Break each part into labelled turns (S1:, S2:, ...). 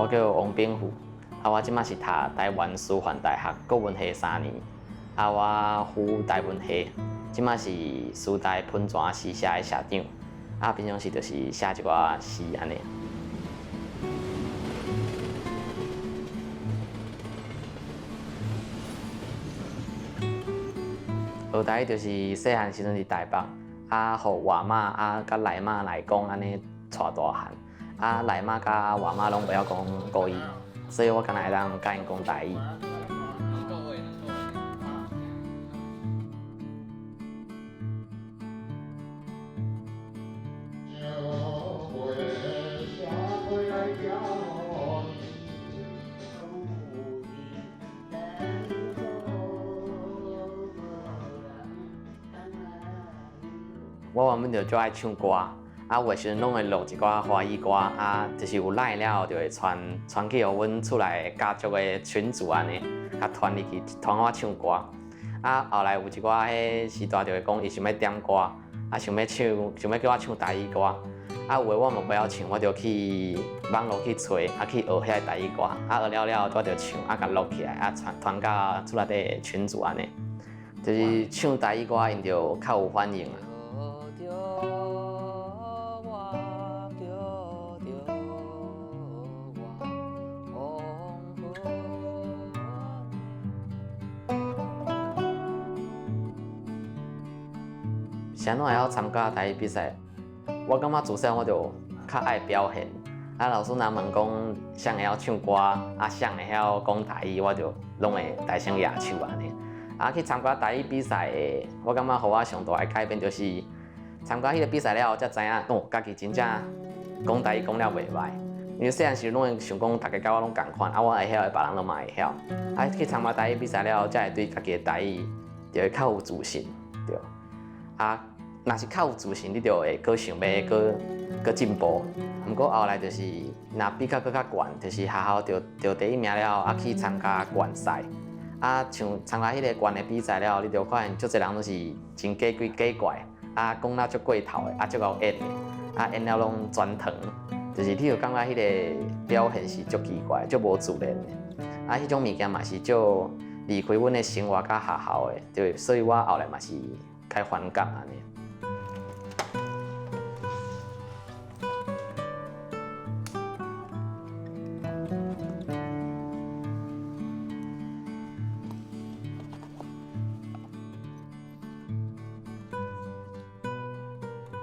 S1: 我叫王炳富，啊，我這馬是讀台灣師範大學國文系三年，啊，我輔台文系，這馬是師大噴泉詩社的社長，啊，平常時就是寫一寡詩按呢。學台語就是細漢時陣佇台北，啊，予外媽啊，佮內媽內公按呢帶大漢，啊，內媽佮外媽攏袂曉講國語，所以我敢若會當佮𪜶講台語。我原本就足愛唱歌，啊，有的時陣攏會錄一寡華語歌，啊，就是有來了後就會傳傳去予阮厝內家族的群組按呢，共傳入去，傳我唱歌。啊，後來有一寡彼時代就會講，伊想欲點歌，啊，想欲唱，想欲叫我唱台語歌。啊，有的我嘛袂曉唱，我就去網路去揣，啊，去學遐个台語歌，啊，學了了後我就唱，啊，共錄起來，啊，傳傳到厝內底群組按呢，就是唱台語歌，𪜶就較有反應啊。是按怎會曉參加台語比賽？我感覺自細我就較愛表現。啊，老師若問講啥會曉唱歌，啊，啥會曉講台語，我就攏會大聲舉手按呢。啊，去參加台語比賽的，我感覺予我上大的改變就是參加彼個比賽了後，才知影哦，家己真正講台語講了袂䆀。因為細漢時攏會想講，逐家佮我攏仝款，啊，我會曉的，別人攏嘛會曉。啊，去參加台語比賽了後，才會對家己的台語就會較有自信，對。啊，若是較有自信，你就會閣想欲閣閣進步。毋過後來就是，若比較閣較懸，就是學校得得第一名了後，啊去參加縣賽。啊，像參加彼个縣的比賽了後，你就發現足濟人攏是真假鬼假怪，啊，講了足過頭的，啊，足𠢕演的，啊，演了攏全糖，就是你就感覺彼个表現是足奇怪、足無自然的。啊，彼種物件嘛是足離開阮的生活佮學校的，對，所以我後來嘛是較反感按呢。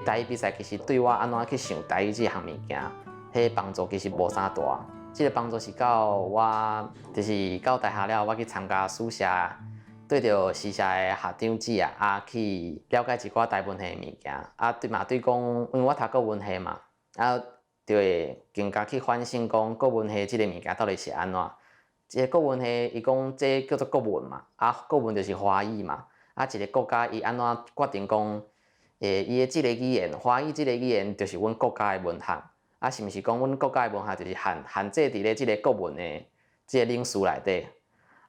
S1: 台語比賽其實對我按怎去想台語這項物件，彼個幫助其實無啥大。這個幫助是到我就是到大學了，我去參加詩社，對著詩社的學長姊啊，啊去了解一寡台文系的物件，啊對嘛對講，因為我讀國文系嘛，啊就會更加去反省講國文系這個物件到底是按怎。這個國文系，伊講這叫做國文嘛，啊國文就是華語嘛，啊一個國家伊按怎決定講，伊的這個語言，華語這個語言就是阮國家的文學，啊是毋是講阮國家的文學就是限限制佇咧這個國文的這個領域內底，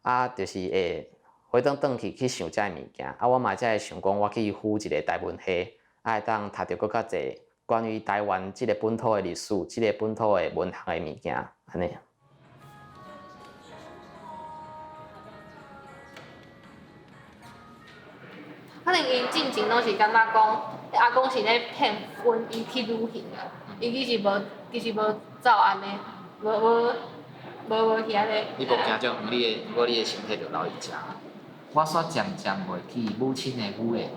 S1: 啊就是會回轉轉去去想這个物件，啊我嘛才會想講我去輔一个台文系，啊會當讀著閣較濟關於台灣這個本土的歷史，這個本土的文學的物件，按呢。
S2: 可能𪜶進前攏是感覺講，阿公是咧騙阮伊去旅行啊，伊其實無，其實無走按呢，無無無無去按呢。
S3: 你無行遮遠，你的毋過你的身體就留佇遮。我煞漸漸袂記母親的語言。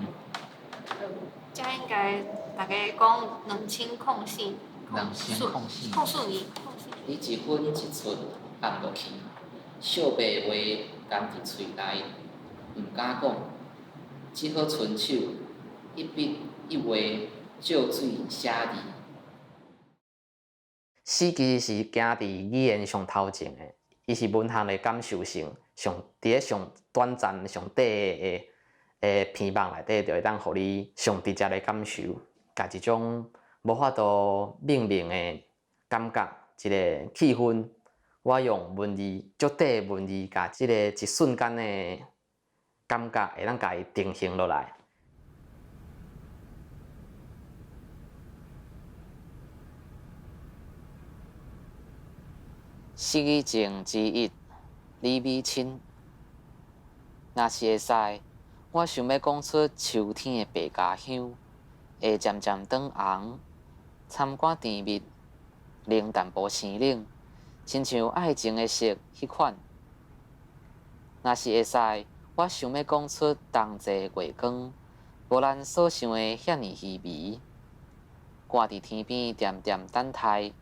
S2: 這應該逐家講兩千空四，
S3: 兩千空四，
S2: 空四年。
S3: 伊一分一寸放落去，小白話含佇喙內，毋敢講，只好伸手一筆一畫照水寫字。
S1: 詩其實是行佇語言上頭前的，伊是文學的感受性上佇咧上短暫、上短的的篇幅內底，就會當予你上直接的感受，共一種無法度命名的感覺，一个氣氛。我用文字，足短的文字，共這个一瞬間的感覺，會當共伊定型落來。
S3: 失語症之一，李美親。若是會使，我想欲講出秋天的白加香會漸漸轉紅，參寡甜蜜，奶淡薄生冷，親像愛情的色彼款。若是會使，我想欲講出冬節月光，無咱所想的遐爾稀微，掛佇天邊恬恬等待。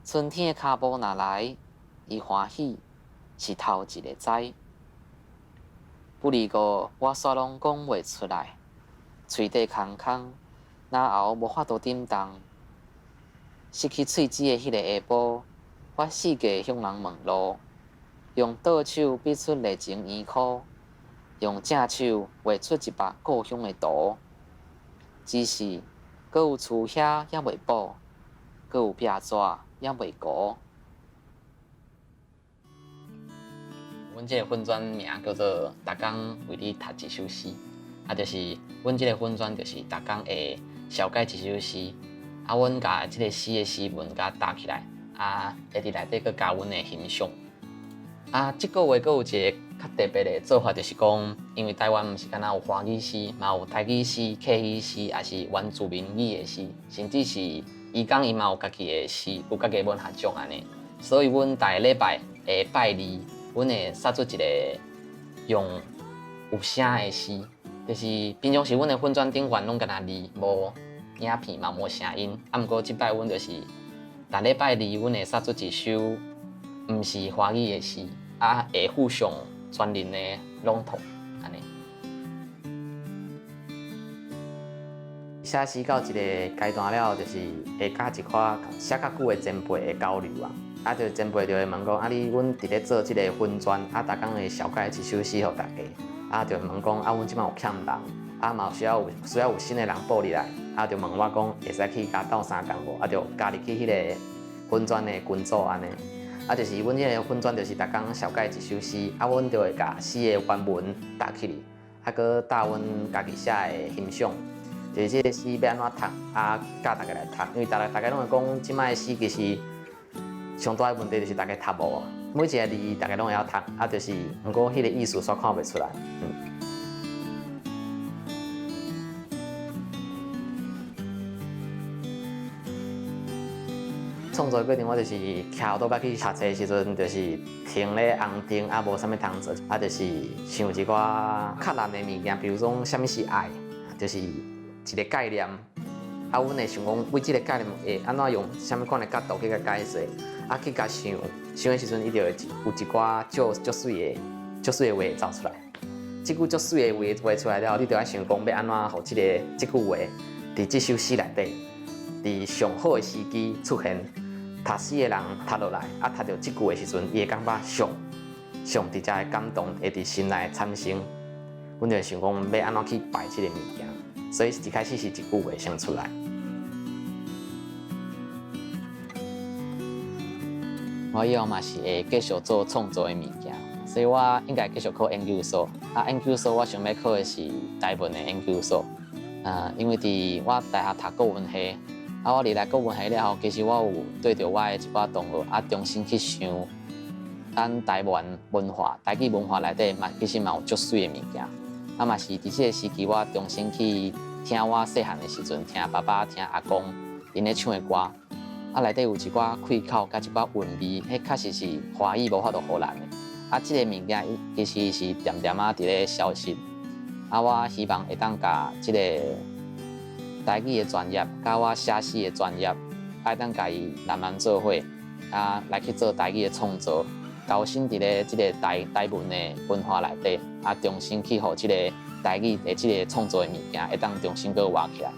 S3: 春天的跤步若來，伊歡喜是頭一个知。不離個，我煞攏講袂出來，喙底空空，嚨喉無法度振動。失去喙齒的彼个下晡，我四界向人問路，用倒手比出熱情圓箍，用正手畫出一幅故鄉的圖。只是，閣有厝遐猶未補，閣有壁紙猶未糊。
S1: 阮這個粉專名叫做逐工為你讀一首詩，啊，就是阮這個粉專就是逐工會紹介一首詩，啊，阮共這個詩的詩文共搭起來，啊，會佇內底閣加阮的欣賞。啊，這個月閣有一個較特別的做法，就是講，因為台灣毋是干焦有華語詩，嘛有台語詩、客語詩，抑是原住民語的詩，甚至是移工伊嘛有家己的詩，有家己的文學獎按呢。所以阮逐个禮拜的拜二，阮會殺出一個用有聲的詩，就是平常時阮的粉專頂懸攏干焦字，無影片嘛無聲音。啊，毋過這擺阮就是逐禮拜二，阮會殺出一首毋是華語的詩，啊，會附上專人的朗讀，按呢。寫詩到一個階段了後，就是會佮一寡寫較久的前輩會交流啊。啊，就前輩就會問講，啊，你阮佇咧做這個粉專，啊，逐工會紹介一首詩予大家，啊，就問講，啊，阮這擺有欠人，啊，嘛有需要有新的人報入來，啊，就問我講，會使去共鬥相共無？啊，就加入去彼個粉專的群組按呢。啊，就是阮彼個粉專就是逐工紹介一首詩，啊，阮就會共詩的原文搭起來，啊，閣搭阮家己寫的欣賞，就是這個詩欲按怎讀，啊，教大家來讀，因為大家攏會講，這擺的詩其實上大的問題就是大家讀無，每一個字大家攏會曉讀，啊，就是，毋過彼個意思煞看袂出來。創作過程我就是徛倒擺去讀冊的時陣，就是停咧紅燈啊，無啥物通做，啊，就是想一寡較難的物件，比如講啥物是愛，就是一個概念。啊，阮會想講，為這個概念會按怎用啥物款的角度去共解釋，啊，去共想，想的時陣，伊就會有一寡足足媠的、足媠的話走出來。這句足媠的話畫出來了後，你就愛想講欲按怎予這个這句話佇這首詩內底，佇上好的時機出現，讀詩的人讀落來，啊，讀著這句的時陣，伊會感覺上上直接的感動會佇心內產生。阮就會想講欲按怎去擺這个物件，所以一開始是一句話先出來。我以後嘛是會繼續做創作的物件，所以我應該繼續考研究所。啊，研究所我想欲考的是台文的研究所。啊，因為佇我大學讀國文系，啊，我入來國文系了後，其實我有對著我的一寡同學啊，重新去想咱台灣文化、台語文化內底嘛，其實嘛有足媠的物件。啊，嘛是佇這个時期，我重新去聽我細漢的時陣，聽爸爸、聽阿公𪜶咧唱的歌。啊，內底有一寡氣口佮一寡韻味，彼確實是華語無法度予人的。啊，這个物件其實是恬恬仔佇咧消失。啊，我希望會當共這个台語的專業，佮我寫詩的專業，會當共伊慢慢做伙，啊，來去做台語的創作，投身佇咧這个台文的文化內底，啊，重新去予這个台語的這个創作的物件，會當重新閣活起來。